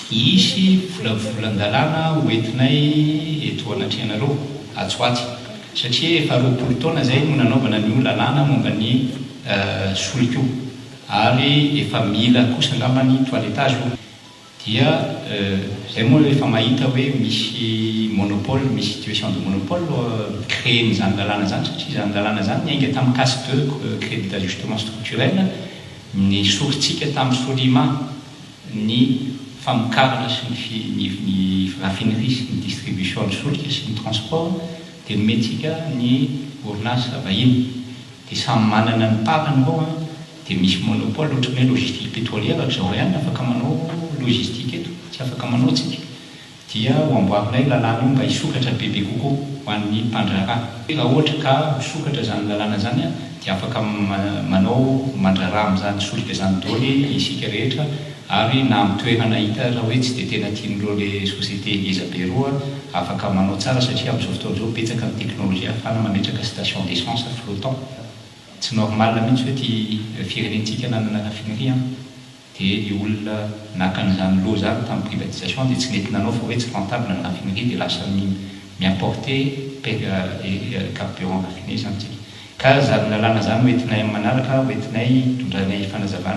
Hisy volavolan-dalàna hoentinay eto anatrehanareo atsy ho atsy, satria efa 20 taona izay no nanaovana an'io lalàna momba ny solika io, ary efa mila kosa angamba ny toilettage io. Dia izay moa efa mahita hoe misy monopole, misy situation de monopole créer-n'izany lalàna izany, satria izany lalàna izany niainga tamin'ny CAS deux, crédit d'ajustement structurel, nesorintsika tamin'ny Solima ny famokarana sy ny ny raffinerie sy ny distribution ny solika sy ny transport dia nomentsika ny orinasa vahiny dia samy manana ny part-ny ireo an, dia misy monopole ohatran'ny hoe logistique pétrolière ry zareo ihany no afaka manao logistique eto, tsy afaka manao tsika. Dia ho amboarinay lalàna io mba hisokatra bebe kokoa ho an'ny mpandraharaha. Raha ohatra ka misokatra izany lalàna izany dia afaka manao mandraharaha amin'izany solika izany daholo isika rehetra ary na amin'ny toerana hita raha hoe tsy dia tena tian'ireo le société ngeza be ireo afaka manao tsara satria amin'izao fotoana izao betsaka ny teknolojia ahafahana mametraka station d'essence flottant. Tsy normal mihitsy hoe ity firenentsika nanana raffinerie an! Dia ny olona naka an'izany lot izany tamin'ny privatisation dia tsy nety nanao fa hoe tsy rentable ny raffinerie dia lasa mi-importer carburant raffiné izany tsika. Ka izany lalàna izany ho entinay amin'ny manaraka, ho entinay hitondranay fanazavana.